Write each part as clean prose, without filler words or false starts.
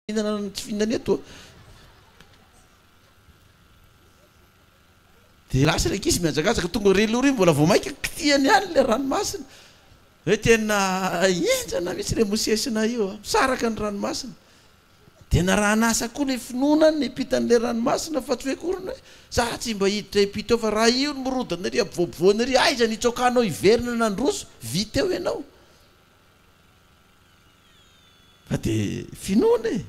Mihinana tsy fihinana eto a. Dia lasa ilay ankizy mihazakazaka tonga ery aloha ery mbola vao mainka kitihany ihany ilay ranomasina. Hoe tena henjana mihitsy ilay mosesina io a. Misaraka ny ranomasina. Dia narahan'asa koa ilay finoana niampita an'ilay ranomasina fa tsy hoe akory ny hoe za tsy mba hiditra hiampita eo fa raha io no mirodana ery ampovoampovoany ery aiza ny hitsoakanao hiverina nandroso vita eo ianao. Fa dia finoana e!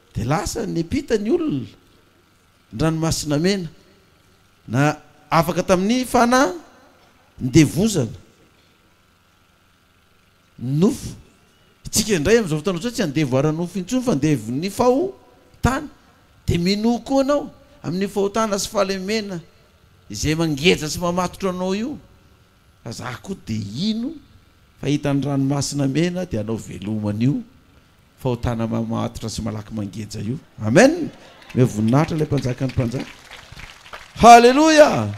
Dia lasa niampita ny olona ny ranomasina mena na afaka tamin'ny fanandevozana ny nofo. Isika indray amin'izao fotoana izao tsy andevo ara-nofo intsony fa andevon'ny fahotana. Dia minoa koa ianao amin'io fahotana sy fahalemena izay mangeja sy mamatotra anao io. Fa za koa dia hino fa hita ny ranomasina mena dia hanao veloma an'io fahotana mamatotra sy malaky mangeja io. Amen! Omeo voninahitra ilay Mpanjakan'ny mpanjaka. Haleloia!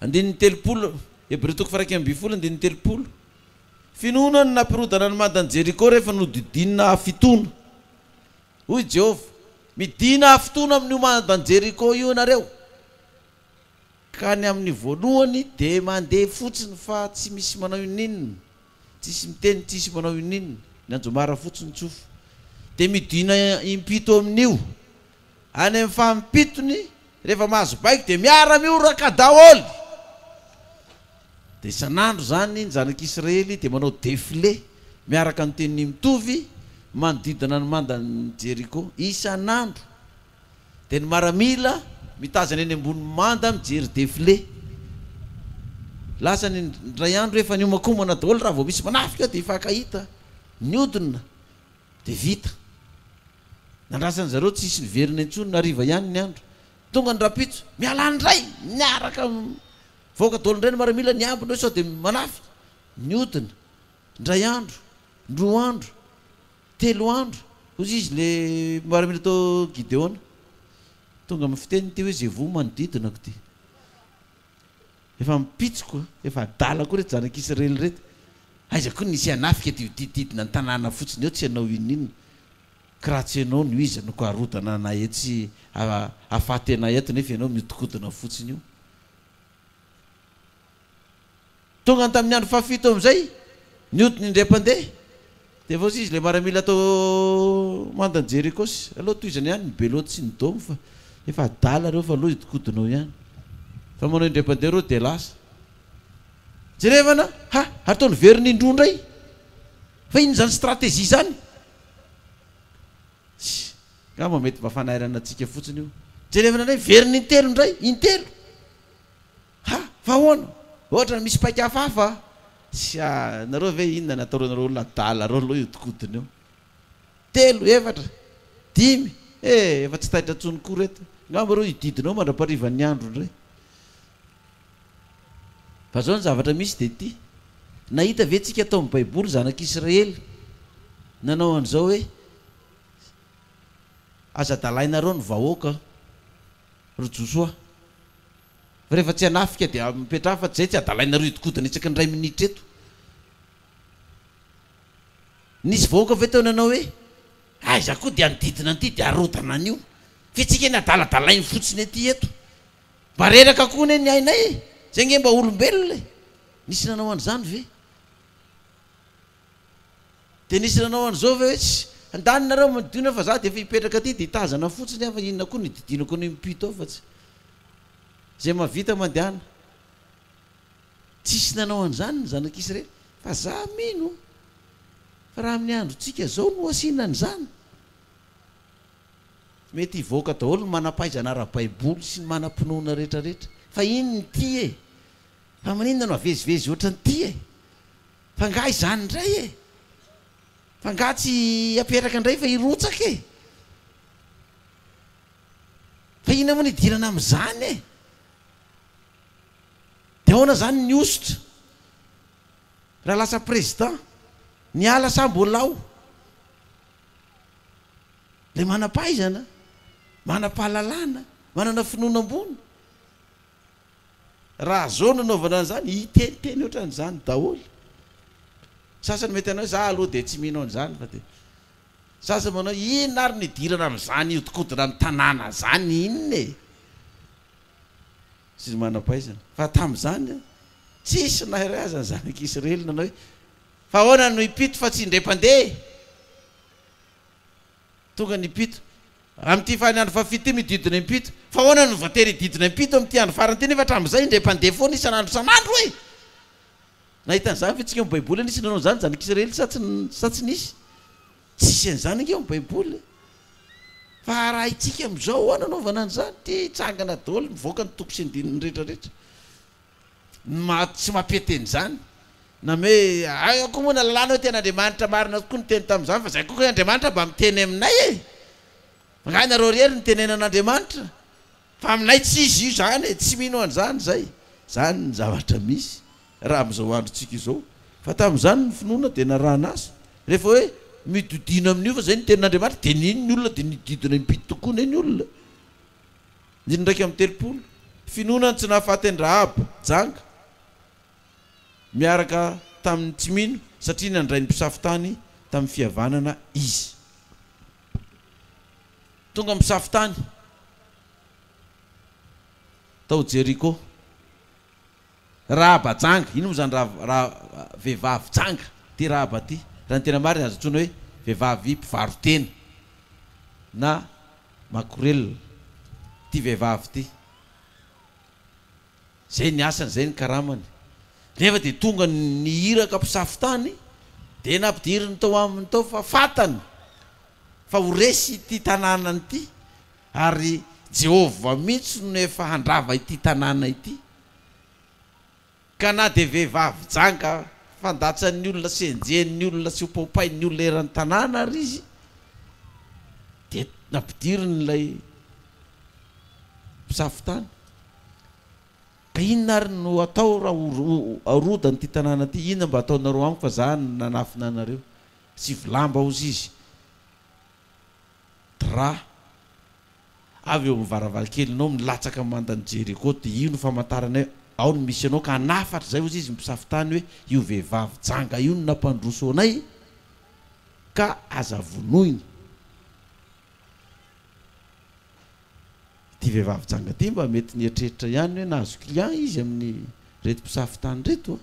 Andininy 30, Hebreo toko faha-11 andininy 30. Finoana no nampirodana ny mandan'i Jeriko rehefa nodidinina hafitoana. Hoy Jehovah, Midina hafitoana amin'io mandan'i Jeriko io ianareo. Ka ny amin'ny voalohany de mandeha fotsiny fa tsy misy manao ininona, tsisy miteny tsisy manao ininona, ny anjomara fotsiny tsofo. De midina impito amin'io. Any amin'ny fahampitony rehefa mahazo baiko de miara mihoraka daholo! De isan'andro zany ny zanak'Israely de manao defile miaraka ny tenue mitovy manodidina ny mandan'i Jeriko isan'andro. Dia ny maramila mitazana eny ambony manda mijery defile. Lasa ny indray andro efa niomakomana daholo raha vao misy manafika dia hifankahita. Niodina dia vita. Nandrasan'ny zareo tsisy niverina intsony na hariva ihany ny andro. Tonga ny rahampitso, miala indray miaraka mivoaka daholo indray ny maramila niambina hoe sao dia manafika. Niodina indray andro, roa andro. Telo andro, hoy izy, ilay miaramila tao Gideona. Tonga amin'ny fiteniny ity hoe, Zevo manodidina ako ity. Efa mipitsoka, efa adala koa ireto zanak'Israely ireto. Aiza koa nisy hanafika dia hodidididina ny tanàna fotsiny eo, tsy hanao inon'inona. Ka raha tsy ianao no iza no ko harodana anay etsy hahafaty anay eto nefa ianao mihodinkodina fotsiny eo. Tonga ny tamin'ny andro fahafito amin'izay, nihodina indray mpandeha, dia efa hozy izy ilay maramila tao mandan'i Jerikosy, aleo tohizana ihany ny beloty sy ny domy fa efa adala ireo fa aleo hidikodina ao ihany. Fa manao indray mpandeha ireo dia lasa. Jerevana, ha! Ataony verina indroa indray. Fa inona izany stratégie izany? Tsia, angamba mety mba fanairana antsika fotsiny io. Jerevana indray, verina intelo indray, intelo. Ha! Fa ahoana? Ohatrany misy paika hafahafa a! Sia, nareo ve inona ny ataonareo olona adala reo aloha hiodikodina eo? Telo, efatra, dimy, eh! Efa tsy taitra intsony koa reto. Angamba reo hiodidina eo mandra-paharivan'ny andro indray. Fa zao ny zavatra misy dia ity, nahita ve tsika tao amin'ny baiboly zanak'Israely nanao an'izao hoe, aza adalainareo ny vahoaka ry Josoa. Fa rehefa tsy hanafika dia mipetraha fa tsy zay tsy adalainareo hidikodina isaky ny iray minitra eto. Nisy vahoaka ve teo nanao hoe aiza koa dia hanodidina an'ity dia harodana an'io. F'itsika anie adaladalainy fotsiny aty eto. Mba reraka koa anie ny ainay e! Zay nge mba olombelona e! Nisy nanao an'izany ve? Dia nisy nanao an'izao ve hoe tss, andany nareo manodidina fa za dia efa hipetraka aty dia hitazana fotsiny aho fa inona koa no hididinako an'io mipito ao fa tsy izay mahavita mandehana. Tsisy nanao an'izany ny zanak'Israely fa za mino fa raha amin'ny androntsika zao no asiana an'izany mety hivoaka daholo ny manam-pahaizana ara-baiboly sy ny manam-pinoana rehetrarehetra fa inona ity e? Fa maninona no avezivezy ohatran'ity e? Fa angaha izany indray e? Fa angaha tsy apetraka indray fa hirotsaka e? Fa inona moa no idirana amin'izany e? Dia ahoana izany ny hosotra? Raha lasa président, niala sa mbola ao? Ilay manam-pahaizana, manam-pahalalana, manana finoana ambony. Raha zao no anaovana an'izany, hiteniteny ohatran'izany daholo. Sasany mety hanao hoe za aloha dia tsy mino an'izany fa dia. Sasany manao hoe, inona ary no idirana amin'izany hiodikodina amin'ny tanàna izany, inona e? Sy ny manam-pahaizana. Fa tamin'izany, tsisy na iray aza ny zanak'Israely nanao hoe, Fa ahoana no impito fa tsy indray mpandeha e? Tonga ny impito. Amin'ity faha ny andro fahafito ity mididina impito. Fa ahoana no voatery hididina impito amin'ity andro farany ity nefa hatramin'izay indray mpandeha foana isan'andro isan'andro e? Nahita an'izany ve tsika ao amin'ny Baiboly? Nisy nanao an'izany ny zanak'Israely sa tsy sa tsy nisy? Tsisy an'izany ange ao amin'ny Baiboly e! Fa arahintsika amin'izao ahoana anaovana an'izany? Ty hitsangana daholo mivoaka ny toko sy andininy rehetra rehetra. Ny maha tsy mampety an'izany. Na hoe hay koa moa nalalana hoe tena Andriamanitra marina tokoa niteny tamin'izany fa zay koa kay Andriamanitra mba miteny aminay e! Fa nga nareo irery no itenenan'Andriamanitra? Fa aminay tsy izy io izany e, tsy mino an'izany izay. Izany ny zavatra misy raha amin'izao androntsika izao. Fa tamin'izany ny finoana dia narahana asa. Rehefa hoe midodina amin'io fa izay ny tenin'Andriamanitra dia nino ny olona dia nididina impito tokoa anie ny olona. Andininy 31, Finoana no tsy nahafaty an-dRahaba, janga, miaraka tamin'ny tsy mino satria nandray ny mpisafo tany tamin'ny fihavanana izy. Tonga mpisafo tany tao Jeriko. Rahaba janga, inona moa izany raha vehivavy janga ity Rahaba ity? Raha ny tena marina azo antsoina hoe vehivavy mpivaro-tena na makorelina ity vehivavy ity. Izay ny asany, izay ny karamany. Nefa dia tonga ny iraka mpisafo tany dia nampidiriny tao aminy tao fa fantany fa ho resy ity tanàna ity ary Jehovah mihitsy no efa handrava ity tanàna ity. Ka na dia vehivavy janga fandatsan'ny olona sy enjehin'ny olona sy hopaopain'ny olona eran'ny tanàna ary izy dia nampidiriny ilay mpisafo tany. Ka inona ary no atao raha ho arodana ity tanàna ity? Inona mba ataonareo amiko fa za nanafina anareo? Sivy lamba hozy izy. Drap avy eo amin'ny varavarankelinao milatsaka amin'ny mandan'i Jeriko dia io no famantarana hoe ao no misy anao ka hanafatra izay hozy izy mpisafo tany hoe io vehivavy janga io no nampandroso anay ka aza vonoina. Ity vehivavy janga ity mba mety nieritreritra ihany hoe nahazo client izy amin'ny reto mpisafo tany reto a.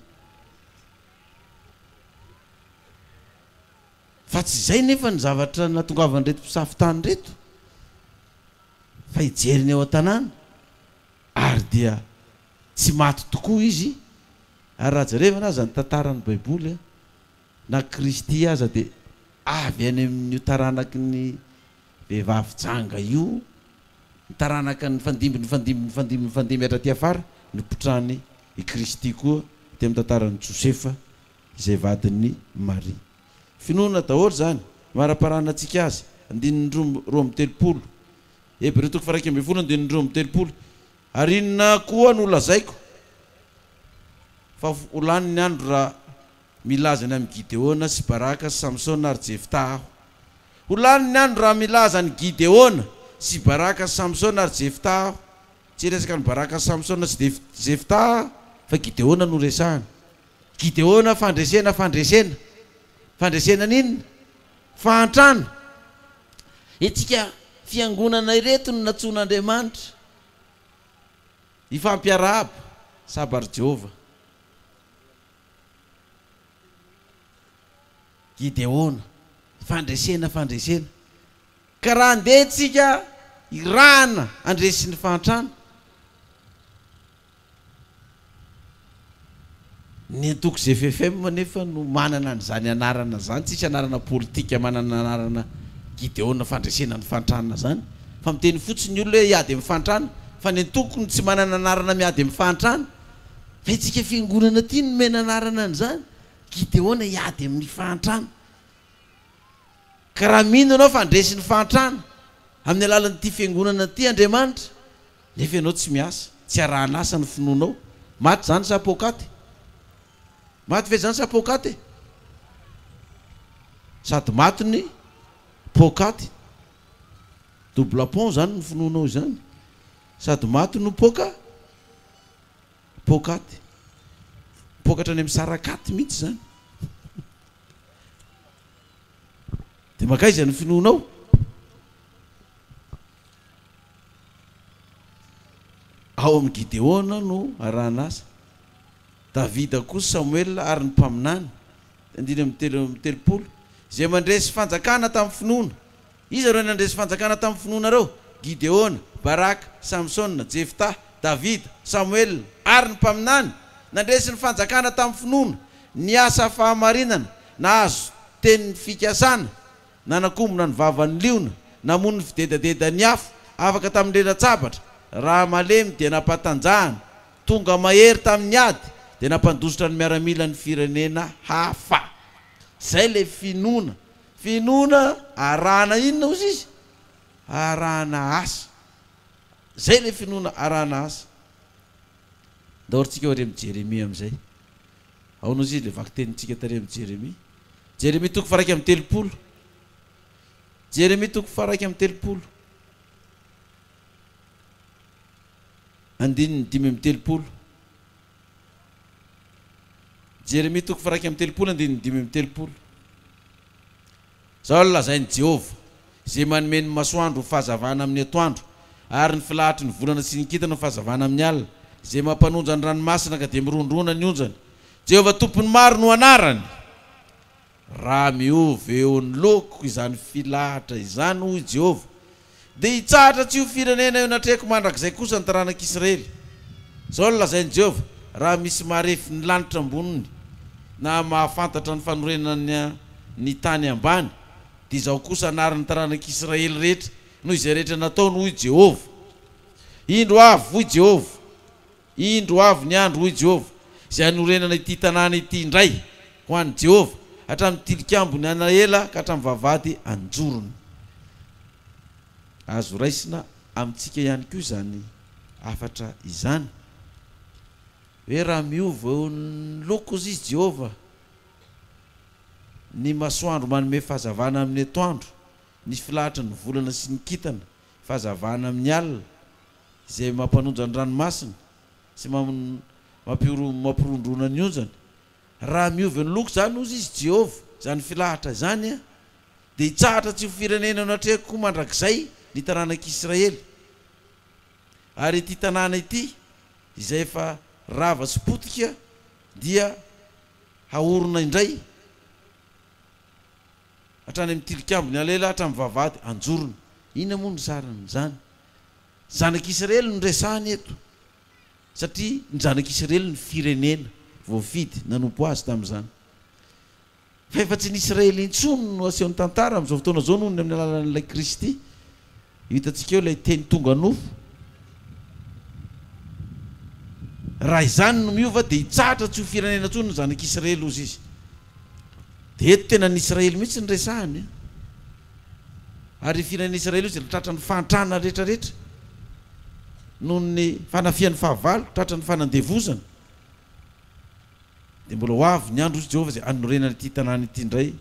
Fa tsy izay nefa ny zavatra natongavan'ireto mpisafo tany ireto fa hijery ny ao an-tanàna ary dia tsy maty tokoa izy ary raha jerevana aza ny tantaran'ny baiboly na Kristy aza dia avy any amin'io taranaky ny vehivavy janga io ny taranaka nifandimby nifandimby nifandimby nifandimby hatraty afara nipotrany i Kristy koa teo amin'ny tantaran'i Josefa izay vadin'i Maria. Finoana daholo izany, maraparanantsika azy, andininy 32. Hebreo toko faha-11 andininy 32. Ary inona koa no lazaiko? Fa ho lany ny andro raha milaza ny amin'i Gideona sy Baraka sy Samsona ary Jefta aho. Ho lany ny andro raha milaza an'i Gideona sy Baraka sy Samsona ary Jefta aho. Tsy hiresaka an'i Baraka sy Samsona sy Jefta aho, fa Gideona no resahana. Gideona fandresena fandresena. Fandresena ny inona? Fahantrana. Itsika fiangonana ireto no nantsoin'Andriamanitra hifampiarahaba, sabatr'i Jehovah. Gideona, fandresena fandresena. Ka raha andeha tsika hirahana handresy ny fahantrana, Ny antoko gffm anefa no manana an'izany anarana izany, tsisy anarana politika manana anarana Gideona fandresena ny fahantrana izany, fa miteny fotsiny ny olona hoe hiady amin'ny fahantrana, fa ny antoko no tsy manana anarana miady amin'ny fahantrana, fa itsika fiangonana ity no nomena anarana an'izany, Gideona hiady amin'ny fahantrana. Ka raha mino ianao fa handresy ny fahantrana amin'ny alalan'ity fiangonana ity Andriamanitra, Nefa ianao tsy miasa, tsy arahan'asa ny finoanao. Maty izany sa poakaty? Maty ve izany sa poakaty e? Sady maty ny poakaty. Double pont izany ny finoanao izany. Sady maty no poaka, poakaty. Mipoaka hatrany amin'ny sarakaty mihitsy izany. Dia. Dia mankaiza ny finoanao? Ao amin'i Gideona no arahana asa. Davida koa, Samoela ary ny mpaminany. Andininy 33. Izay mandresy fanjakana tamin'ny finoana. Iza ireo nandresy fanjakana tamin'ny finoana ireo? Gideona, Baraka, Samsona, Jefta, Davida, Samoela ary ny mpaminany. Nandresy ny fanjakana tamin'ny finoana, niasa fahamarinana, nahazo teny fikasana, nanakombona ny vavan'ny liona, namono ny fidedadedan'ny afo, afaka tamin'ny lela-tsabatra, raha malemy dia nampatanjahana, tonga mahery tamin'ny ady dia nampandositra ny miaramilan'ny firenena hafa. Izay ilay finoana. Finoana arahana inona hozy izy? Arahana asa. Izay ilay finoana arahana asa. Ndao ry tsika ho ary amin'i Jeremia amin'izay. Ahoana hozy izy ilay vakitenintsika tary amin'i Jeremia? Jeremia toko faha 31. Jeremia toko faha 31. Andininy 35. Jeremia toko faha 31 andininy 35. Izao no lazain'i Jehovah, izay manome ny masoandro ho fahazavana amin'ny atoandro, ary ny filahatry ny volana sy ny kintana ho fahazavana amin'ny alina, izay mampanonja ny ranomasina ka dia mirondrona ny onjany. Jehovah Tompon'ny maro no anarany. Raha miova eo anoloako izany filahatra izany, hoy Jehovah, dia hitsahatra tsy ho firenena eo anatrehako mandrakizay kosa ny taranak'Israely. Izao no lazain'i Jehovah, Raha misy marefy ny lanitra amboniny, na mahafantatra ny fanorenana ny tany ambany, dia Izaho kosa hanary ny taranak'Israely rehetra noho izay rehetra nataony, hoy Jehovah. Indro avy, hoy Jehovah, Indro avy ny andro, hoy Jehovah, izay hanorenana ity tanàna ity indray ho an'i Jehovah, hatramin'ny tilikambon'i Hanaela ka hatramin'ny vavahady an-jorony. Azo raisina amintsika ihany koa izany hafatra izany, hoe raha miova eo ny loko, hozy izy, Jehovah, ny masoandro manome fahazavana amin'ny atoandro, ny filahatry ny volana sy ny kintana, fahazavana amin'ny alina, izay mampanonja ny ranomasina sy mampirondrona ny onjany. Raha miova ny loko izany, hozy izy, Jehovah, izany filahatra izany, dia hitsahatra tsy ho firenena eo anatrehako koa mandrakizay ny taranak'Israely. Ary ity tanàna ity, izay efa rava sy potika, dia haorina indray hatrany amin'ny tilikambon'i Alela hatramin'ny vavahady anjorony. Inona moa no sarin'izany? Zanak'Israely no resahiny eto, satria ny zanak'Israely no firenena voafidy nanompo azy tamin'izany. Fa efa tsy ny Israely intsony no asehon'ny tantara amin'izao fotoana izao noho ny amin'ny alalan'ilay Kristy. Io hitantsika eo ilay teny tonga nofo. Raha izany no miova dia hitsahatra tsy ho firenena intsony ny zanak'Israely hozy izy. Dia eto tena ny Israely mihitsy no resahiny. Ary firenena Israely io izay tratran'ny fahantrana rehetra rehetra noho ny fanafihan'ny fahavalo, tratran'ny fanandevozana. Dia mbola ho avy ny andro, hoy Jehovah, izay hanorenana ity tanàna ity indray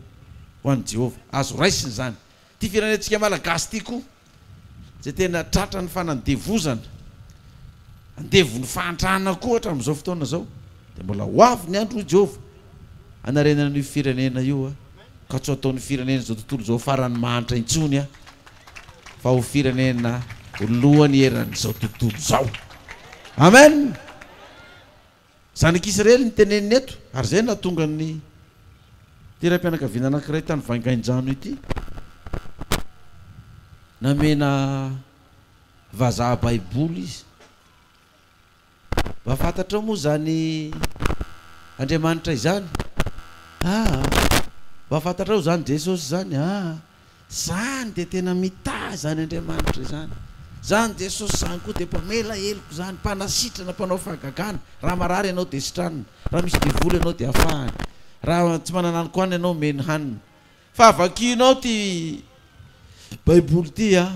ho an'i Jehovah. Azo raisina izany. Ity firenentsika malagasy ity koa, izay tena tratran'ny fanandevozana, andevon'ny fahantrana koa hatramin'izao fotoana izao, dia mbola ho avy ny andro, hoy Jehovah, hanarenana an'io firenena io, ka tsy ho ataon'ny firenena izao tontolo izao farany mahantra intsony, fa ho firenena ho lohany eran'izao tontolo izao. Amen! Zanak'Israely no teneniny eto, ary izay no nahatonga ny ity raim-pianakaviana anankiray tany Vangaindrano ity namena vazaha baiboly izy. Mba fantatrao moa izany Andriamanitra izany? Aa! Mba fantatrao izany Jesosy izany? Aa! Zany dia tena mitahy izany Andriamanitra izany. Zany Jesosy zany koa dia mpamela heloka izany, mpanasitrana, mpanao fahagagana. Raha marary ianao dia sitranina, raha misy devoly ianao dia afahany, raha tsy manana hanin-kohanina ianao omeny hanina. Fa vakianao ity baiboly ity a,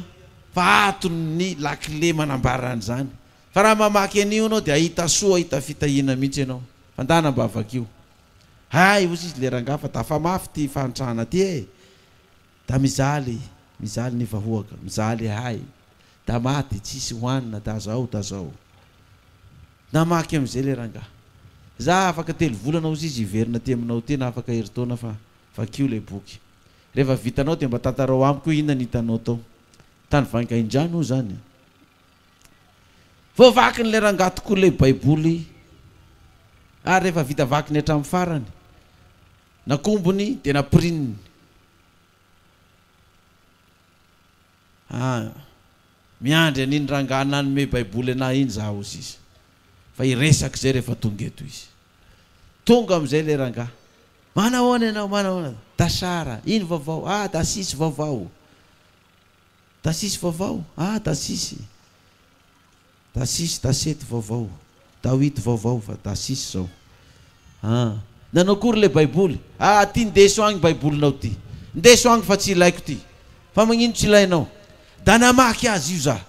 fa ato ny lakile manambara an'izany. Fa raha mamaky an'io ianao dia hahita soa, hahita fitahiana mihitsy ianao. Fa ndana mba vakio. Hay hozy izy le rangahy fa tafa mafy ity fahantrana ty e! Da mijaly, mijaly ny vahoaka, mijaly hay, da maty, tsisy hohanina, da zao, da zao. Namaky amizay le rangahy. Za afaka telo volana hozy izy hiverina aty aminao aty na afaka herintaona fa vakio le boky. Rehefa vitanao dia mba tantarao amiko hoe inona ny hitanao tao. Tany Vangaindrano hoy izany. Voavakin'ilay rangahy tokoa ilay Baiboly ary rehefa vita vakiny hatramin'ny farany, nakombony dia nampirininy. Ah, miandry an'iny rangahy nanome Baiboly anah iny za hozy izy. Fa hiresaka izay rehefa tonga eto izy. Tonga amin'izay ilay rangahy. Manahoana ianao, manahoana? Dasara, ino vaovao? Ah, dasisy vaovao. Dasisy vaovao, ah, dasisy. Dasisy, dasety vaovao. Dawit vaovao fa dasisy zao. Ah. Nanao akory ilay Baiboly? Ah, ty ndeso agny Baibolinao ty. Ndeso agny fa tsy ilaiko ty. Fa magnino tsy ilainao? Da namaky azy io za.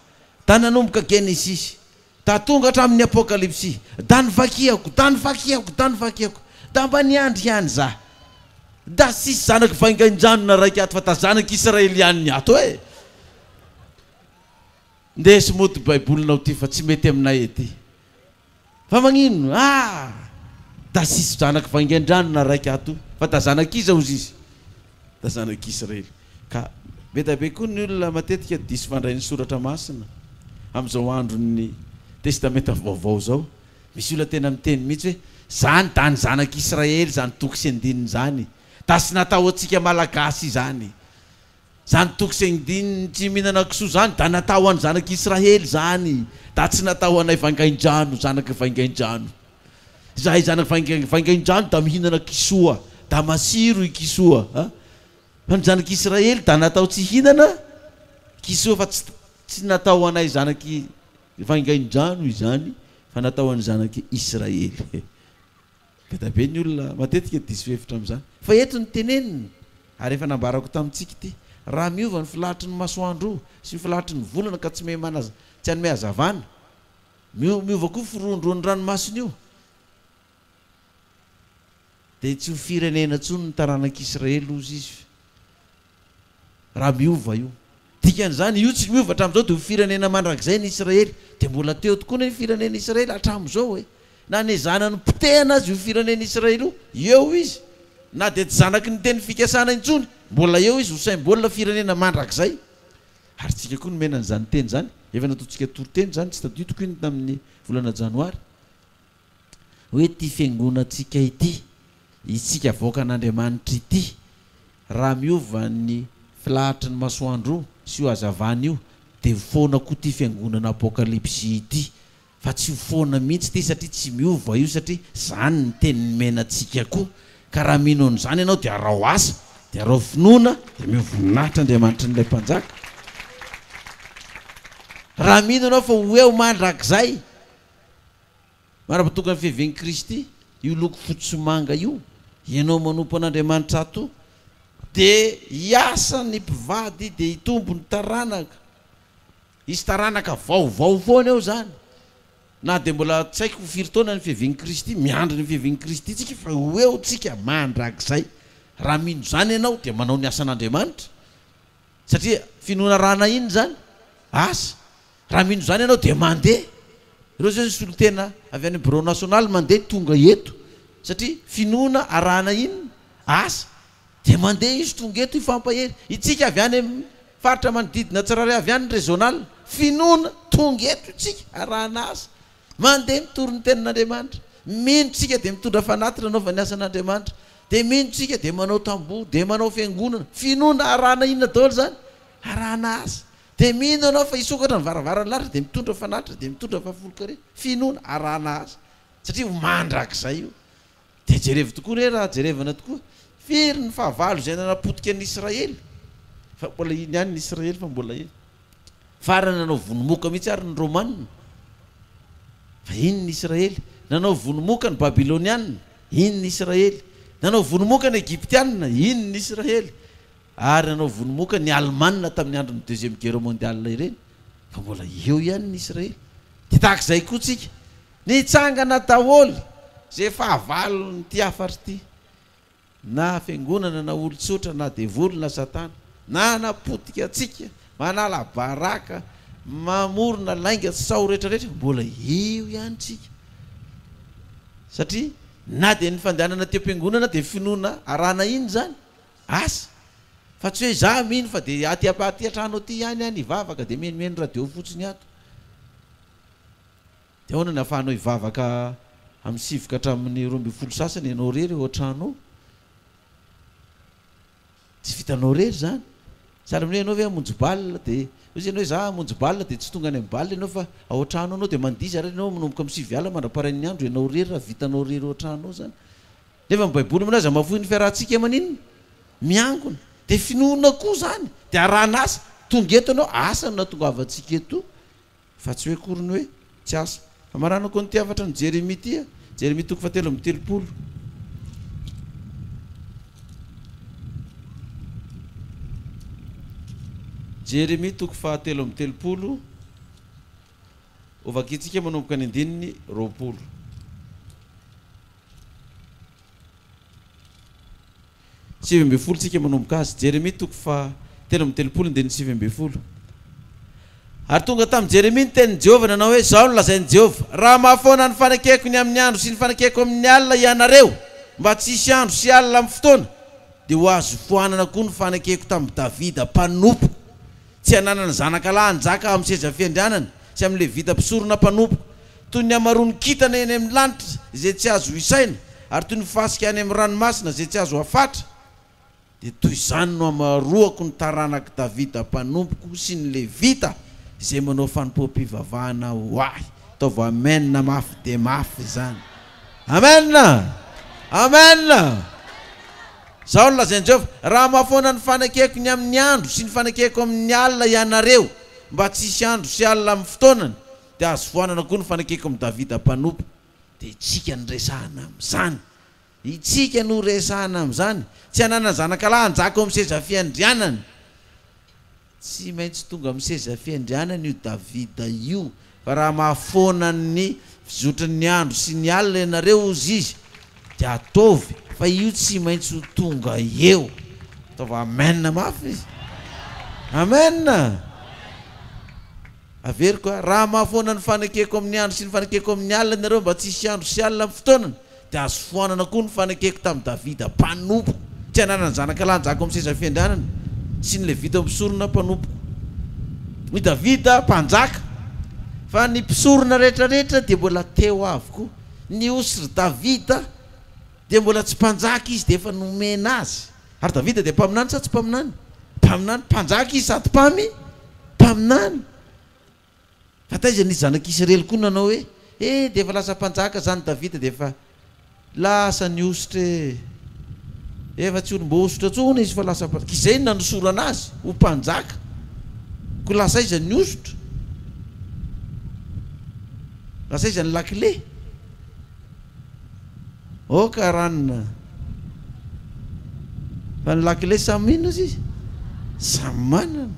Da nanomboka Genesisy. Da tonga hatramin'ny Apokalypsy. Da novakiako, da novakiako, da novakiako. Da mba niandry ihany za. Da tsisy zanak'i Vaingainjanona raiky ato fa da zanak'Israely ihany ny ato e! Ndeso mody baibolinao ty fa tsy mety aminay ety. Fa magnino? Ah! Da tsisy zanak'i Vaingaindranona raiky ato fa da zanak'iza ozy izy? Da zanak'Israely. Ka be da be koa ny olona matetika diso fandray ny soratra masina amin'izao andron'ny testamenta vaovao izao. Misy olona tena miteny mihitsy hoe zany da ny zanak'Israely izany toko sy andininy izany. Da tsy natao antsika Malagasy izany. Zany toko sy andininy tsy mihinana kisoa zany da natao ho an'ny zanak'Israely zany. Da tsy natao ho anay vangaindrano, zanak'i Vaingaindrano. Izahay zanak'i Vaingaindrano da mihinana kisoa, da masiro i kisoa a. Fa ny zanak'Israely da natao tsy hihinana kisoa fa tsy tsy natao ho anay zanak'i Vaingaindrano izany fa natao ho an'ny zanak'i Israely. Be da be ny olona matetika diso hevitra amin'izany. Fa eto ny teneniny, ary efa nambarako tamintsika ity, raha miova ny filahatry ny masoandro sy ny filahatry ny volana ka tsy mey tsy hanome hazavana, miova koa firohondrohon'ny ranomasina io, Dia tsy ho firenena intsony ny taranak'Israely, hozy izy, raha miova io. Dikan'izany, io tsy miova hatramin'izao dia ho firenena mandrakizay ny Israely. Dia mbola teo tokoa anie ny firenena Israely hatramin'izao e! Na nezahana nopotehana aza io firenena Israely io, eo izy. Na dia tsy zanaky ny teny fikasana intsony, mbola eo izy ho symbole firenena mandrakizay. Ary tsika koa nomena an'izany teny izany. Efa nataontsika toriteny izany, tsy tadidiko iny tamin'ny volana janoary. hoe ity fiangonantsika ity, isika vahoakan'Andriamanitra ity, raha miova ny filahatry ny masoandro io sy io hazavana io dia ho foana koa ity fiangonana Apokalypsy ity, fa tsy ho foana mihitsy ity satria tsy miova io satria izany ny teny nomena antsika koa, ka raha mino an'izany ianao dia araho asa, dia araho finoana, dia omeo voninahitra Andriamanitry ny ilay Mpanjaka. Raha mino ianao fa ho eo mandrakizay. Mandrapatonga ny fiavian'i Kristy, io loko fotsy sy manga io, ianao manompo an'Andriamanitra ato, dia hiasa ny mpivady dia hitombo ny taranaka. Hisy taranaka vaovao foana eo izany. Na dia mbola tsy haiko ho firy taona ny fiavian'i Kristy, miandry ny fiavian'i Kristy tsika fa ho eo tsika mandrakizay. Raha mino izany ianao dia manao ny asan'Andriamanitra. Satria finoana arahana inona izany? Asa. Raha mino izany ianao dia mandeha. Ireo izao ny solontena avy any birao nasionaly mandeha tonga eto. Satria finoana arahana inona? Asa. Dia mandeha izy tonga eto hifampahery. Itsika avy any amin'ny faritra manodidina tsirairay avy any ny regional. Finoana tonga eto itsika arahana asa. Mandeha mitory ny tenin'Andriamanitra. Mino tsika dia mitondra fanatitra anaovana ny asan'Andriamanitra. Dia mino tsika dia manao tamboho, dia manao fiangonana. Finoana arahana inona daholo izany? Arahana asa. Dia mino ianao fa hisokatra ny varavaran'ny lanitra dia mitondra fanatitra, dia mitondra fahafolon-karena. Finoana arahana asa. Satria ho mandrakizay io. Dia jerevo tokoa re raha jerevana tokoa. Firy ny fahavalo izay nanapotika an'i Israely? Fa mbola iny ihany ny Israely fa mbola iny. Farany nanao vono moka mihitsy ary ny Romana. Fa iny ny Israely. Nanao vono moka ny Babyloniana. Iny ny Israely. Nanao vono moka ny Egyptiana. Iny ny Israely. Ary nanao vono moka ny Alemana tamin'ny andron'ny Deuxième Guerre mondiale ireny. Fa mbola eo ihany ny Israely. Dia tahaka izay koa tsika. Nitsangana daholo izay fahavalon'ity hafatra ity. Na fiangonana na olon-tsotra na devoly na satana, nanapotika antsika, manala baraka, mamorona lainga tsy tsaho rehetra rehetra, mbola eo ihany tsika. Satria na dia ny fandehanana aty am-piangonana dia finoana arahana inona izany? Asa. Fa tsy hoe izaho mino fa dia aty aty an-trano aty ihany aho nivavaka dia mihainohaino radio fotsiny ato. Dia ahoana ny ahafahanao hivavaka amin'ny sivy ka hatramin'ny 12 sasany ianao irery ao an-trano ao? Tsy vitanao irery izany. Sahala amin'ny hoe ianao ve hamonjy bal dia hoy izy ianao hoe za hamonjy bal dia tsy tonga any amin'ny bal ianao fa ao an-trano ao ianao dia mandihy zara ianao manomboka amin'ny sivy alina mandra-parain'ny andro ianao irery raha vitanao irery ao an-trano ao izany. Nefa ny baiboly milaza mahafoy ny fiarahantsika maninona? Miangona. Dia finoana koa izany. Dia arahana asa. Tonga eto ianao, asa no nahatongavantsika eto. Fa tsy hoe akory ny hoe tsy asa. Hamaranako an'ity hafatra an'i Jeremia ity a. Jeremia toko fahatelo amby telopolo. Jeremia toko fahatelo amby telopolo. Hovakintsika manomboka ny andininy 20. 19 tsika manomboka azy. Jeremia toko faha 33 andininy 19. Ary tonga tamin'i Jeremia ny tenin'i Jehovah nanao hoe, Izao no lazain'i Jehovah, Raha mahafoana ny fanekeko ny amin'ny andro sy ny fanekeko amin'ny alina hianareo, mba tsy hisy andro sy alina amin'ny fotoana, dia ho azo foanana koa ny fanekeko tamin'i Davida mpanompoko, tsy hananany zanakalahy hanjaka amin'ny seza fiandrianany sy amin'ny Levita mpisorona mpanompoko, Toy ny hamaroan'ny kintana eny amin'ny lanitra izay tsy azo isaina, ary toy ny fasika any amin'ny ranomasina izay tsy azo hafatra, dia toy izany no hamaroako ny taranak'i Davida mpanompoko sy ny Levita izay manao fanompoam-pivavahana ho ahy. Ataovy amen mafy dia mafy izany. Amen! Amen! Izao no lazain'i Jehovah, Raha mahafoana ny fanekeko ny amin'ny andro sy ny fanekeko amin'ny alina ianareo, mba tsy hisy andro sy alina amin'ny fotoanany, Dia azo foanana koa ny fanekeko amin'i Davida mpanompo. Dia itsika no resahana amin'izany. Itsika no resahana amin'izany. Tsy hanana zanakalahy hanjaka eo amin'ny seza fiandrianany. Tsy maintsy tonga amin'ny seza fiandrianany io Davida io. Fa raha mahafoana ny fizotry ny andro sy ny alina ianareo, hozy izy, dia ataovy, fa io tsy maintsy ho tonga eo. Ataovy amen mafy izy. Amen! Averiko a, raha mahafoana ny fanekeko amin'ny andro sy ny fanekeko amin'ny alina ianareo mba tsy hisy andro sy alina amin'ny fotoanany, dia azo foanana koa ny fanekeko tamin'i Davida mpanompoko, tsy hananany zanaka lahy hanjaka ao amin'ny seza fiandrianany, sy ny Levita mpisorona mpanompoko. I Davida mpanjaka, fa ny mpisorona rehetrarehetra dia mbola teo avokoa. Ny osy ry Davida dia mbola tsy mpanjaka izy dia efa nomena azy. Ary Davida dia mpaminany sa tsy mpaminany? Mpaminany, mpanjaka izy sady mpamy, mpaminany. Fa taiza nisy zanak'Isiraely koa nanao hoe, Eh, dia efa lasa mpanjaka izany Davida dia efa lasa nihosotra e. Efa tsy olom-boahosotra intsony izy fa lasa mpanjaka. Izay no nanosorana azy ho mpanjaka. Koa lasa aiza ny hosotra? Lasa aiza ny lakile? Ok ranona. Fa ny lakile samy inona ozy izy? Samy manana.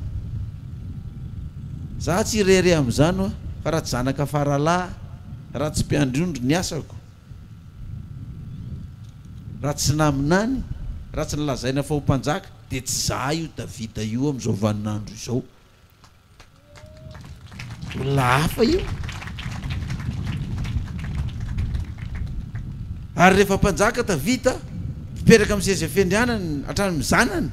Za tsy irery amin'izany hoa, fa raha tsy zanaka faralahy, raha tsy mpiandry ondry ny asako, raha tsy naminany, raha tsy nolazaina fa ho mpanjaka, dia tsy za io Davida io amin'izao vaninandro izao. Olona hafa io. Ary rehefa mpanjaka Davida, mipetraka amin'ny seza fiandrianany hatrany amin'ny zanany.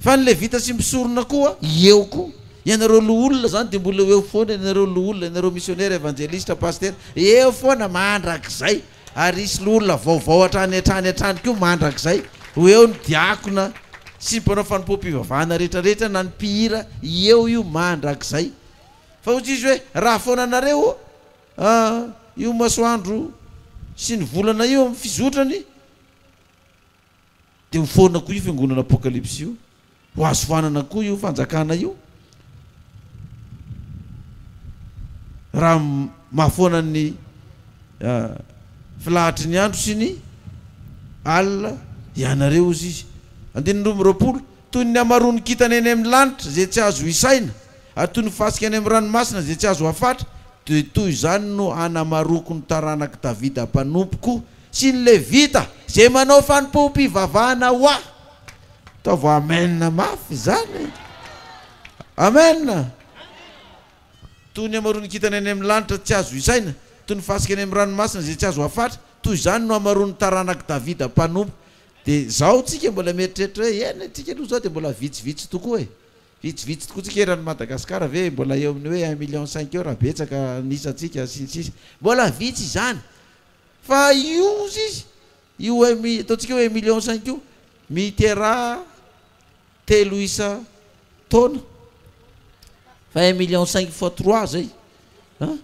Fa ny Levita sy ny mpisorona koa eo koa. Ianareo loholona izany dia mbola ho eo foana, ianareo loholona, ianareo misionera, evanjelista, pasitera, eo foana mandrakizay. Ary hisy loholona vaovao hatrany hatrany hatrany koa mandrakizay. Ho eo ny diakona sy ny mpanao fanompoam-pivavahana rehetra rehetra na ny mpihira, eo io mandrakizay. Fa hoy Jesoa hoe, raha foana anareo io masoandro sy ny volana io amin'ny fizotrany, Dia ho foana koa io fiangonana Apokalypsy io. Ho azo foanana koa io fanjakana io. Raha mahafoana ny filahatry ny andro sy ny alina ianareo, hozy izy. Andininy 22, Toy ny hamaroan'ny kintana eny amin'ny lanitra izay tsy azo isaina, ary toy ny fasika any amin'ny ranomasina izay tsy azo hafatra, dia toy izany no hanamaroako ny taranak'i Davida mpanompoko sy ny Levita izay manao fanompoam-pivavahana ho ahy. Ataovy amen mafy izany e! Amen! Toy ny hamaroan'ny kintana eny amin'ny lanitra tsy azo isaina, toy ny fasika eny amin'ny ranomasina izay tsy azo hafatra, toy izany no hamaroan'ny taranak'i Davida mpanompo. Dia izao tsika mbola mieritreritra hoe eny tsika aloha izao dia mbola vitsivitsy tokoa e. Vitsivitsy tokoa tsika eran'i Madagasikara ve mbola eo amin'ny hoe un million cinq eo raha betsaka ny isantsika sy ny sisa. Mbola vitsy izany. Fa io ozy izy, io un mi, ataontsika hoe un million cinq io, miteraha telo isa taona. Fa un million cinq fois trois zay. An?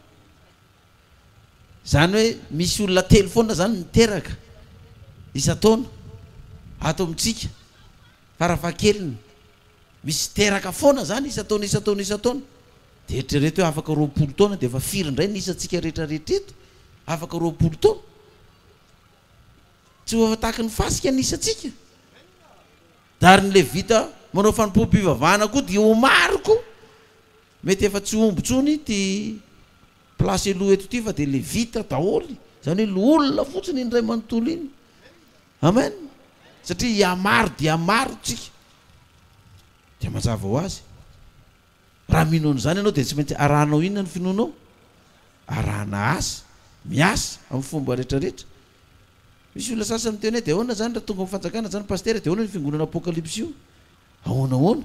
Izany hoe misy olona telo foana izany miteraka isan-taona ato amintsika, farafahakeliny. Misy teraka foana izany isan-taona isan-taona isan-taona. Dia eritrereto hoe afaka 20 taona dia efa firy indray ny isantsika rehetrarehetra eto? Afaka 20 taona? Tsy ho efa tahaky ny fasika ny isantsika? Dia ary ny Levita manao fanompoam-pivavahana koa dia ho maro koa. Mety efa tsy ho omby intsony ity place aloha eto ity fa dia Levita daholo. Izany hoe loholona fotsiny iny iray manontolo iny. Amen! Satria hihamaro dia hamaro tsika. Dia mazava ho azy. Raha mino an'izany ianao dia tsy maintsy arahanao inona ny finoanao? Arahana asa, miasa amin'ny fomba rehetrarehetra. Misy olona sasany miteny hoe dia ahoana izany raha tonga amin'ny fanjakana izany pasitera dia ahoana io fiangonana apokalypsy io? Ahoana ahoana?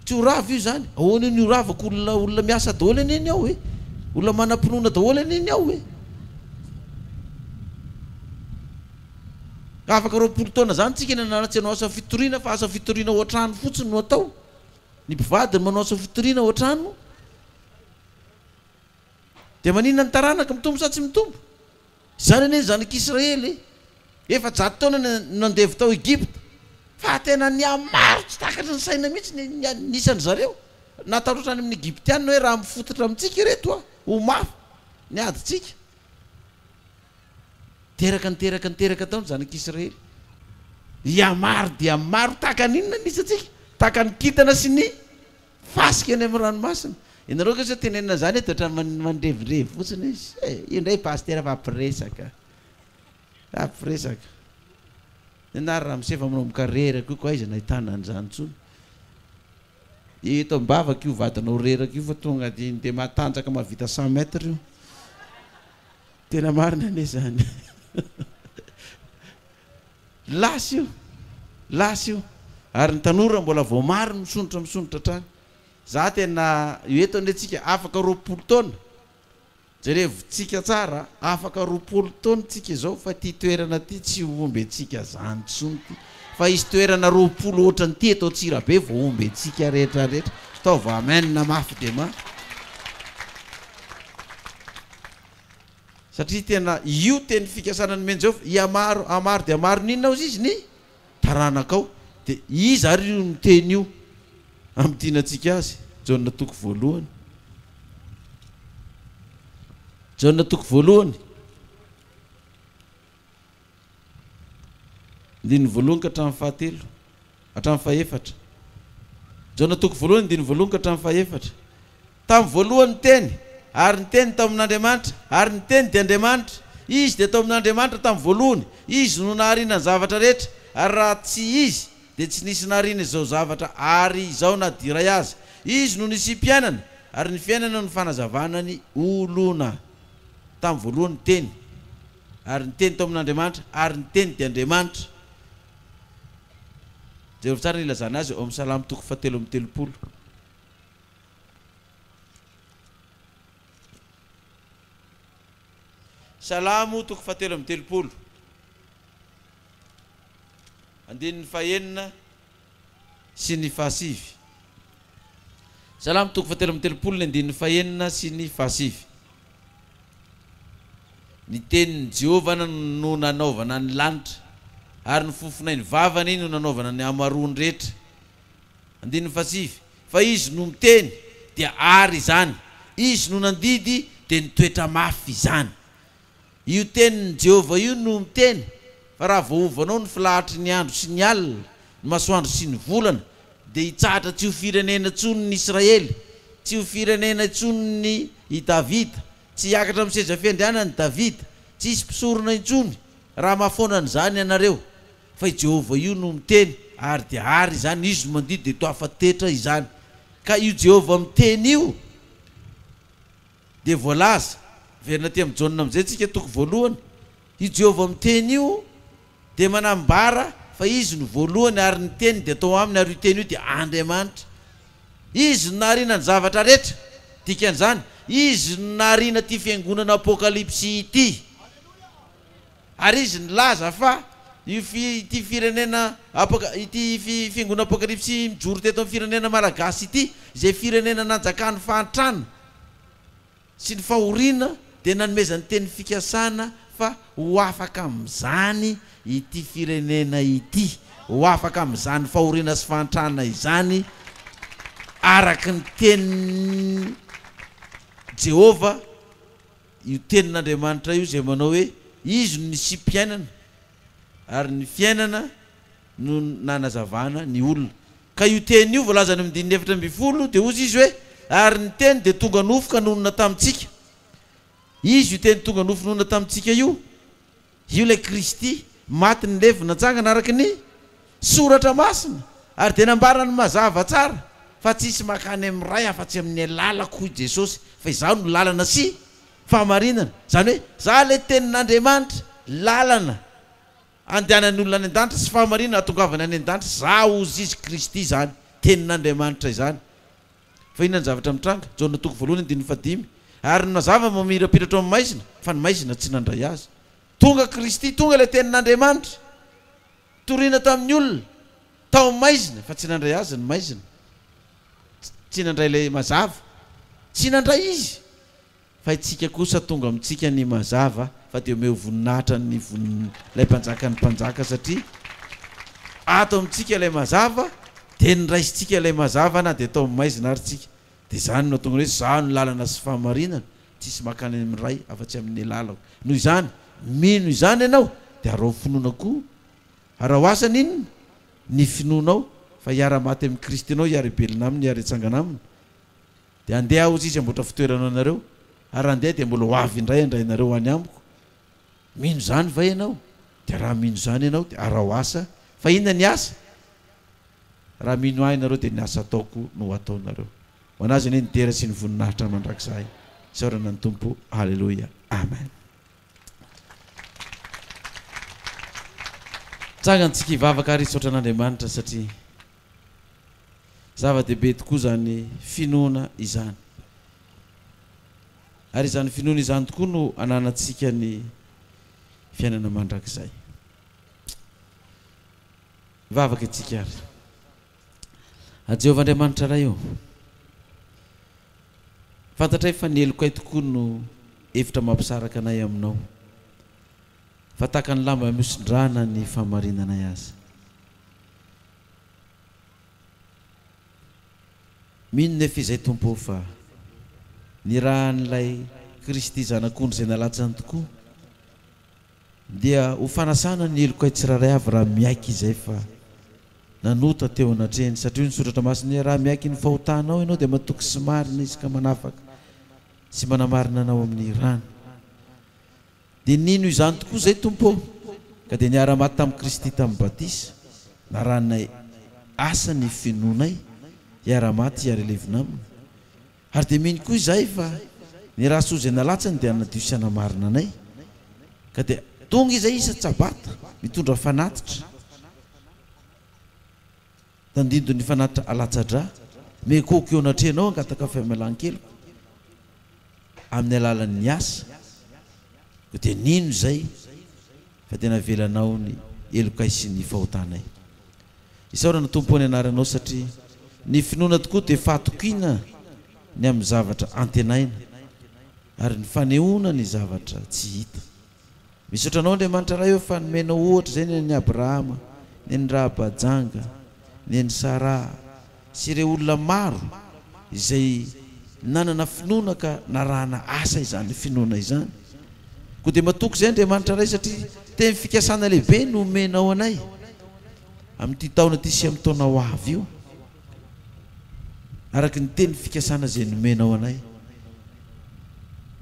Tsy ho rava io izany. Ahoana io ny ho ravako olona olona miasa daholo anie ny ao e. Olona manam-pinoana daholo anie ny ao e. Ka afaka 20 taona izany tsika ny anana tsy hanao asa fitoriana fa asa fitoriana ao an-trano fotsiny no atao. Ny mpivady no manao asa fitoriana ao an-trano. Dia maninona ny taranaka mitombo sa tsy mitombo? Izany anie ny zanak'Israely e! 400 taona no nandevo tao Egypta, fa tena nihamaro tsy takatry ny saina mihitsy ny ny isan-dry zareo. Natahotra hatrany amin'ny Egyptiana hoe raha mifototra amintsika ireto, ho mafy ny adintsika. Teraka niteraka niteraka tao ny zanak'Israely. Hihamaro dia maro tahaka ny inona ny isantsika? Tahaka ny kintana sy ny Fasika eny amin'ny ranomasina. Ianareo kosa tenenina an'izany eto ohatran'ny mandrevirevy fotsiny izy. Eh, io indray pasitera fa mpiresaka. Fa mpiresaka. Ianà ry ramose efa manomboka reraka io ko aiza nahitana an'izany intsony. Eto am-bavaka io vadinao reraka io fa tonga dia dia matanjaka mahavita cent mètres io. Tena marina anie izany. Lasa io, lasa io. Ary ny tanora mbola vao maro misondrotra misondrotra hatrany. Za tena io eto anie tsika afaka 20 taona, jerevo tsika tsara a, afaka 20 taona tsika izao fa ity toerana ity tsy ho omby antsika zany tsony ity. Fa hisy toerana 20 ohatran'ity eto Antsirabe vao omby antsika rehetra rehetra. Ataovy amen mafy dia mafy. Satria tena io teny fikasana nomen'i Jehovah, hihamaro, hamaro dia hamaro ny inona hozy izy? Ny taranakao. Dia iza ary io miteny io hamintinantsika azy? Jaona toko voalohany. Jaona toko voalohany. Andininy voalohany ka hatramin'ny fahatelo, hatramin'ny fahefatra. Jaona toko voalohany, andininy voalohany ka hatramin'ny fahefatra. Tamin'ny voalohany ny Teny, ary ny Teny tao amin'Andriamanitra, ary ny Teny dia Andriamanitra. Izy dia tao amin'Andriamanitra tamin'ny voalohany. Izy no nahariana ny zavatra rehetra, ary raha tsy Izy, dia tsy nisy nahariana izao zavatra ary izao na dia iray aza. Izy no nisiam-piainana, ary ny fiainana no fanazavana ny olona. Tamin'ny voalohany ny Teny. Ary ny Teny tao amin'Andriamanitra, ary ny Teny dia Andriamanitra. Jereo tsara ny ilazana azy ao amin'ny Salamo toko fahatelo amby telopolo. Salamo toko fahatelo amby telopolo, andininy fahenina sy ny fahasivy. Salamo toko fahatelo amby telopolo ny andininy fahenina sy ny fahasivy. Ny tenin'i Jehovah no nanaovana ny lanitra, ary ny fofonain'ny vavany no nanaovana ny hamaroany rehetra. Andininy fahasivy, Fa Izy no miteny, dia àry izany, Izy no nandidy, dia nitoetra mafy izany. Io tenin'i Jehovah io no miteny fa raha voaovanao ny filahatry ny andro sy ny alina, ny masoandro sy ny volana, dia hitsahatra tsy ho firenena intsony ny Israely, tsy ho firenena intsony ny i Davida, tsy hiakatra amin'ny seza fiandrianany Davida, tsy hisy mpisorona intsony, raha mahafoana an'izany ianareo. Fa i Jehovah io no miteny, ary dia àry izany, Izy no mandidy, dia toa afa-tetra izany. Ka io Jehovah miteny io, dia voalaza, miverina aty amin'i Jaona amin'izay tsika, toko voalohany, io Jehovah miteny io dia manambara fa Izy no voalohany ary ny Teny dia tao Aminy ary io Teny io dia Andriamanitra. Izy no nahariana ny zavatra rehetra. Dikan'izany, Izy no nahariana ity fiangonana Apokalypsy ity. Ary Izy nilaza fa io fi, ity firenena Apoka, ity fi, fiangonana Apokalypsy mijoro teto amin'ny firenena malagasy ity, izay firenena nanjakan'ny fahantrana sy ny fahoriana, dia nanomezany teny fikasana fa ho afaka amin'izany ity firenena ity, ho afaka amin'izany fahoriana sy fahantrana izany, araka ny tenin'i Jehovah. Io tenin'Andriamanitra io izay manao hoe Izy no nisiam-piainana ary ny fiainana no nanazavana ny olona. Ka io teny io voalaza any amin'ny andininy 14 dia hozy izy hoe ary ny teny dia tonga nofo ka nonina tamintsika. Izy io teny tonga nofo nonina tamintsika io. Io ilay Kristy, maty nilevina natsangana araka ny Soratra Masina, ary dia nambarany mazava tsara fa tsy hisy mankany amin'ny Ray afa-tsy amin'ny alalako hoy Jesosy, fa Izaho no lalana sy fahamarinana. Izany hoe, Izaho ilay Tenin'Andriamanitra, lalana andehanan'ny olona any an-danitra sy fahamarinana ahatongavany any an-danitra, Izaho hozy Izy Kristy izany, Tenin'Andriamanitra izany. Fa inona ny zavatra mitranga? Jaona toko voalohany andininy fahadimy, Ary ny mazava mamirapiratra ao amin'ny maizina, fa ny maizina tsy nandray azy. Tonga Kristy, tonga ilay Tenin'Andriamanitra, torina tamin'ny olona, tao amin'ny maizina, fa tsy nandray azy ny maizina. Tsy nandray ilay mazava. Tsy nandray izy. Fa itsika kosa tonga amintsika ny mazava fa dia omeo voninahitra ny vonin ilay mpanjakan'ny mpanjaka satria ato amintsika ilay mazava dia niraisintsika ilay mazava na dia tao amin'ny maizina ary tsika dia izany no atonga ny hoe izaho no lalana sy fahamarinana tsisy makany amin'ny Ray afa-tsy amin'ny lalako noho izany mino izany ianao dia araho finoana koa araho asa ny inona ny finoanao fa hiara-maty amin'i Kristy ianao hiara-belona aminy hiara-hitsangana aminy Dia handeha aho, hozy izy, hamboatra fitoerana ho anareo, ary raha handeha dia mbola ho avy indray handray anareo ho any amiko. Mino izany va ianao? Dia raha mino izany ianao, dia araho asa. Fa inona ny asa? Raha mino ahy ianareo, dia ny asa ataoko no ho ataonareo. Ho an'Azy anie ny dera sy ny voninahitra mandrakizay. Isaorana ny Tompo. Aleloia. Amen. Tsangantsika hivavaka ary hisaotra an'Andriamanitra satria. Zava-dehibe tokoa izany finoana izany. Ary izany finoana izany tokoa no ananantsika ny fiainana mandrakizay. Mivavaka isika ary. A Jehovah Andriamanitra Ray ô, fantatray fa ny helokay tokoa no efitra mampisaraka anay aminao, fa tahaka ny lamba mihosin-drà na ny fahamarinanay aza. Mino nefa izay Tompo ô fa ny ràn'ilay Kristy Zanak'ondry izay nalatsany tokoa dia ho fanasana ny helokay tsirairay avy raha miaiky izay fa nanota teo anatrehany satria hoy ny Soratra Masina hoe raha miaiky ny fahotanao ianao dia matoky sy marina Izy ka manafaka sy manamarina anao amin'ny ràny. Dia nino izany tokoa izay, Tompo ô, ka dia niara-maty tamin'i Kristy tamin'ny batisa, narahinay asa ny finoanay, hiara-maty hiara-levona Aminy. Ary dia mino koa izahay fa ny rà soa izay nalatsany dia hanadio sy hanamarina anay. Ka dia tonga izahay isan-tsabata, mitondra fanatitra, tandindon'ny fanatitra alatsa-drà, miankohoka eo anatrehanao hangataka famelan-keloka. amin'ny alalan'ny asa, koa dia nino izay fa dia navelanao ny helokay sy ny fahotanay. Isaorana Tompo ny anaranao satria ny finoana tokoa dia fahatokiana ny amin'ny zavatra antenaina ary ny fanehoana ny zavatra tsy hita. Misaotra anao Andriamanitra Ray ô fa nomenao ohatra izay ny an'i Abrahama, ny an'i Rahabajanga, ny an'i Saraha sy ireo olona maro izay nanana finoana ka narahana asa izany finoana izany. Koa dia matoky izay Andriamanitra Ray satria teny fikasana lehibe no omenao anay amin'ity taona ity sy amin'ny taona ho avy io. Araka ny teny fikasana izay nomenao anay.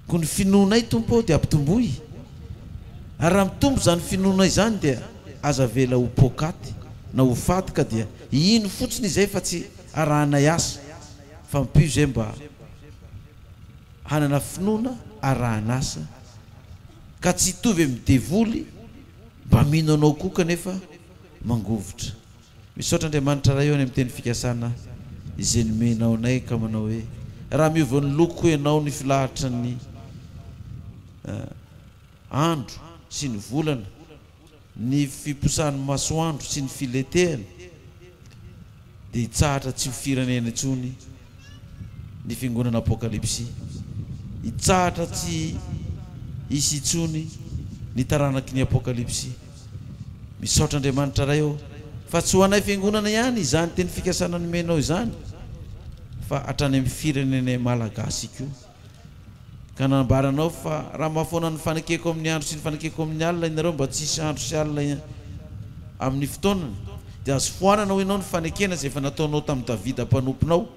Koa ny finoanay, Tompo ô, dia ampitomboy. Ary raha mitombo izany finoanay izany dia aza avela ho poakaty na ho faty ka dia hino fotsiny izay fa tsy arahanay asa, fa ampio izay mba hanana finoana arahan'asa ka tsy hitovy amin'ny devoly. Mba mino Anao koa kanefa mangovitra. Misaotra Andriamanitra Ray ô any amin'ny teny fikasana izay nomenao anay ka manao hoe raha miova ny loko Ianao ny filahatry ny andro sy ny volana ny fiposahan'ny masoandro sy ny filetehany dia hitsahatra tsy ho firenena intsony ny Fiangonana Apokalypsy. Hitsahatra tsy hisy intsony ny taranaky ny Apokalypsy. Misaotra Andriamanitra Ray ô, fa tsy ho anay Fiangonana ihany izany teny fikasana nomenao izany fa hatrany amin'ny firenenay Malagasy koa. Ka nambaranao fa raha mahafoana ny fanekeko amin'ny andro sy ny fanekeko amin'ny alina ianareo mba tsy hisy andro sy alina amin'ny fotoanany, dia azo foanana ho ianao ny fanekena izay efa nataonao tamin'i Davida mpanomponao,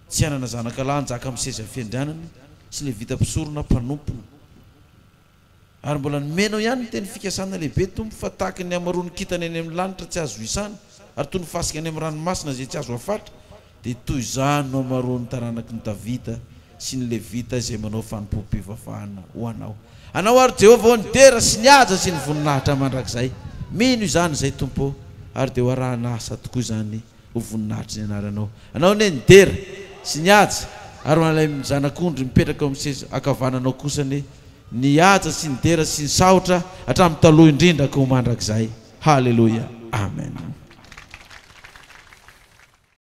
tsy hanana zanakalahy hanjaka amin'ny seza fiandrianany sy Levita mpisorona mpanompony. Ary mbola nomenao ihany ny teny fikasana lehibe, Tompo, fa tahaka ny hamaroan'ny kintana eny amin'ny lanitra tsy azo isana, ary toy ny fasika any amin'ny ranomasina izay tsy azo afatra, dia toy izany no hamaroan'ny taranaky ny Davida sy ny Levita izay manao fanompoam-pivavahana ho Anao. Anao àry, Jehovah ô, ny dera sy ny haja sy ny voninahitra mandrakizay. Mino izany izay, Tompo ô, ary dia ho arahana asa tokoa izany ho voninahitry ny anaranao. Anao anie ny dera sy ny haja, ary ho an'ilay Zanak'ondry mipetraka eo amin'ny seza ankavananao kosa anie ny haja sy ny dera sy ny sahotra hatramin'ny taloha indrindra ka ho mandrakizay. Haleloia. Amen.